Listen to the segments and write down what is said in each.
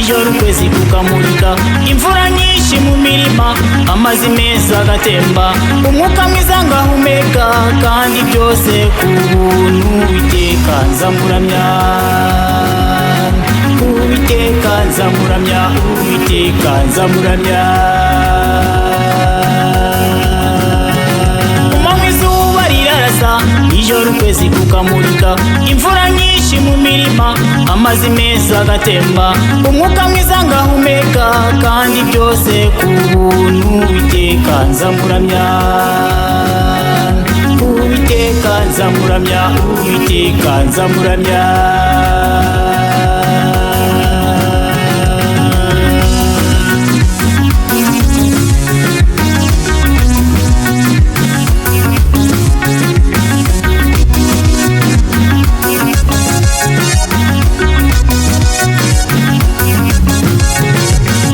Ijoro ukwezi kukamurika, imvura nyinshi mu mirima, amazi meza agatemba, umwuka mwiza ngahumeka, kandi byose ku buntu. Uwiteka nzamuramya, Uwiteka nzamuramya, Uwiteka nzamuramya. Kumanywa izuba rirarasa, ijoro ukwezi kukamurika, imvura nyinshi mu mirima, amazi meza agatemba, umwuka mwiza ngahumeka, kandi byose ku buntu. Uwiteka nzamuramya, Uwiteka nzamuramya, Uwiteka nzamuramya.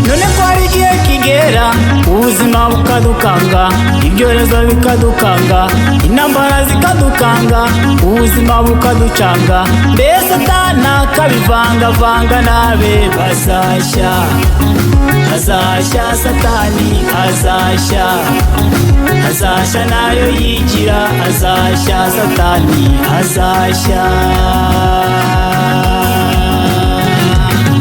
None ko hari igihe kigera ubuzima bukadukanga, ibyorezo bikadukanga, intambara zikadukanga, ubuzima bukaducanga, mbese Satani akabivangavanga n'abe bazashya. Azashya Satani azashya, azashya nayo yigira, azashya Satani azashya.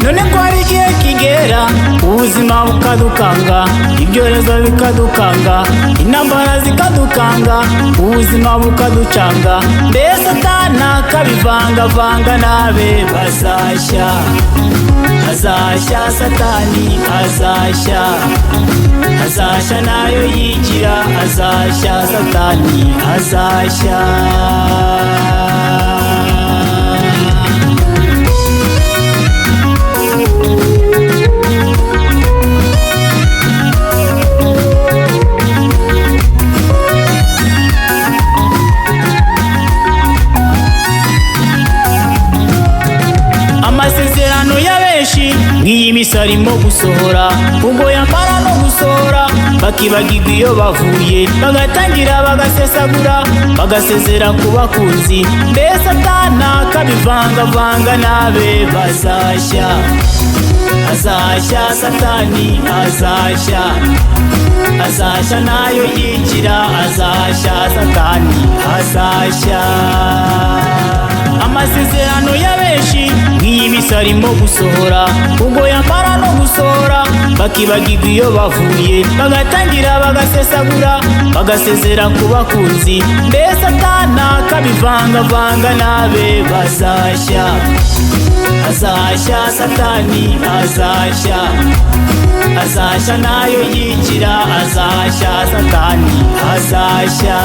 None ko hari igihe kigera ubuzima bukadukanga, ibyorezo bikadukanga, intambara zikadukanga, ubuzima bukaducanga, mbese Satani akabivangavanga n'abe bazashya. Azashya Satani azashya, azashya nayo yigira, azashya Satani azashya. Amasezerano ya benshi nk'iyi misi arimo gusohora, ubwo yamara no gusohora bakibagirwa iyo bavuye, bagatangira bagasesagura, bagasezera ku bakunzi, mbese Satani akabivangavanga n'abe bazashya. Azashya Satani azashya, azashya nayo yigira, azashya Satani azashya. Amasezerano ya benshi nk'iyi misi arimo gusohora, ubwo yamara no gusohora bakibagirwa iyo bavuye, bagatangira bagasesagura, bagasezera ku bakunzi, mbese Satani akabivangavanga n'abe bazashya. Azashya Satani azashya, azashya nayo yigira, azashya Satani azashya.